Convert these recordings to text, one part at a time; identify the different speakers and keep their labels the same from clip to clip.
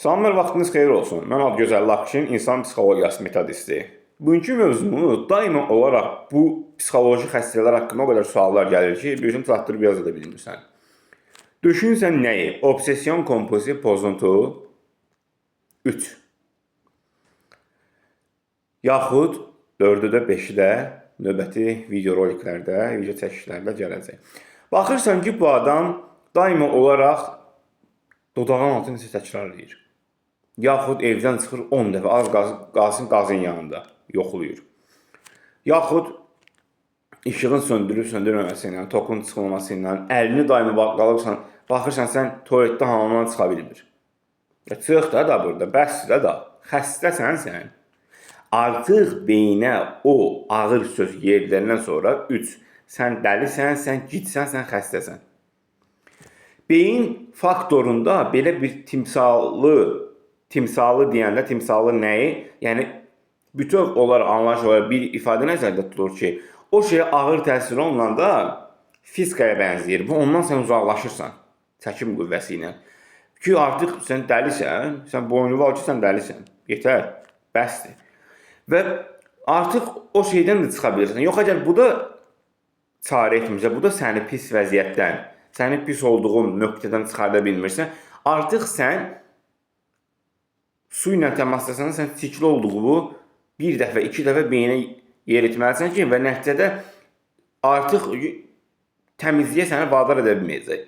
Speaker 1: Salamlar, vaxtınız xeyir olsun. Mən Adıgözəl Lakşin, insan psixologiyası metodisti. Bugünkü mövzumuz daima olaraq bu psixoloji xəstəliklər haqqında o qədər suallar gəlir ki, birisini çatdırıb yaza da bilmirsən. Düşünsən nəyi? Obsession kompulsiv pozuntu 3. Yaxud 4-ü də 5-i də növbəti video roliklərdə, video çəkişlərdə gələcək. Baxırsan ki, bu adam daima olaraq dodağın altını nəsə təkrar edir. Yaxud evdən çıxır 10 dəfə az qalsın qazın yanında yoxlayır. Yaxud işığın söndürüb söndürməməsi ilə, tokun çıxmaması ilə, əlini daima qalırsan, baxırsan sən tualetdə hamamdan çıxa bilmir. Ya çıx da da burada, bəsdir də da. Xəstəsən sən. Artıq beyinə o ağır söz yeriləndən sonra 3. Sən dəlisən, sən gitsən, sən xəstəsən. Beyin faktorunda belə bir timsalı deyəndə timsalı nəyi? Yəni bütöv olaraq anlayış olaraq bir ifadə nəzərdə tutulur ki, o şeyə ağır təsir olunanda fizikaya bənzəyir. Bu ondan sən uzaqlaşırsan çəkim qüvvəsi ilə. Ki artıq sən dəlisən, sən boynunu al ki, sən dəlisən. Yetər, bəsdir. Və artıq o şeydən də çıxa bilirsən. Yox, əgər bu da çarə etmirsə, bu da səni pis vəziyyətdən, səni pis olduğun nöqtədən çıxarda bilmirsə, artıq sən su ilə təmasdasan, sən tikli olduğu bir dəfə, iki dəfə beyninə yeritməlisən ki, və nəticədə artıq təmizliyə səni vadar edə bilməyəcək.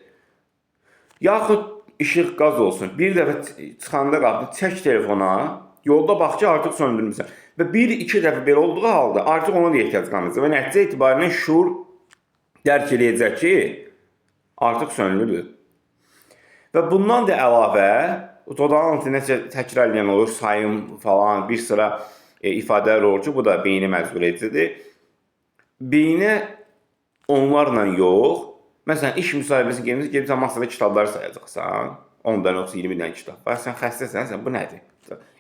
Speaker 1: Yaxud işıq qaz olsun. Bir dəfə çıxanda qapı çək telefona, yolda bax ki, artıq söndürmüsən. Və bir, iki dəfə belə olduğu halda artıq ona da ehtiyac qalmayacaq. Və nəticə etibarilə şuur dərk eləyəcək ki, artıq sönülüdür. Və bundan da əlavə, dodağın altı nəsə təkrar eləyən olur, sayım falan, bir sıra ifadələr olur ki, bu da beyni məcbur edicidir. Beyinə onlarla yox, məsələn, iş müsahibəsinə gedib, gedib sən masada kitabları sayacaqsan, 10 dənə yoxsa 20 dənə kitab var, sən xəstəsən, sən bu nədir?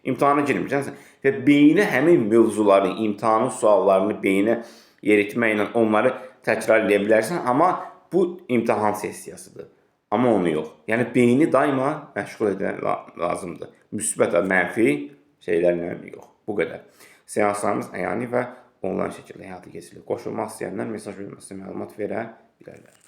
Speaker 1: İmtahana girmirsən sən. Və beyinə həmin mövzuları, imtahanın suallarını beyinə yeritməklə onları təkrar edə bilərsən, amma bu imtahan sessiyasıdır. Amma onu yox. Yəni beyni daima məşğul edən lazımdır. Müsbət və mənfi şeylərlə yox. Bu qədər. Seanslarımız əyani və onlayn şəkildə həyata keçirilir. Qoşulmaq istəyənlər mesaj bölməsinə məlumat verə bilərlər.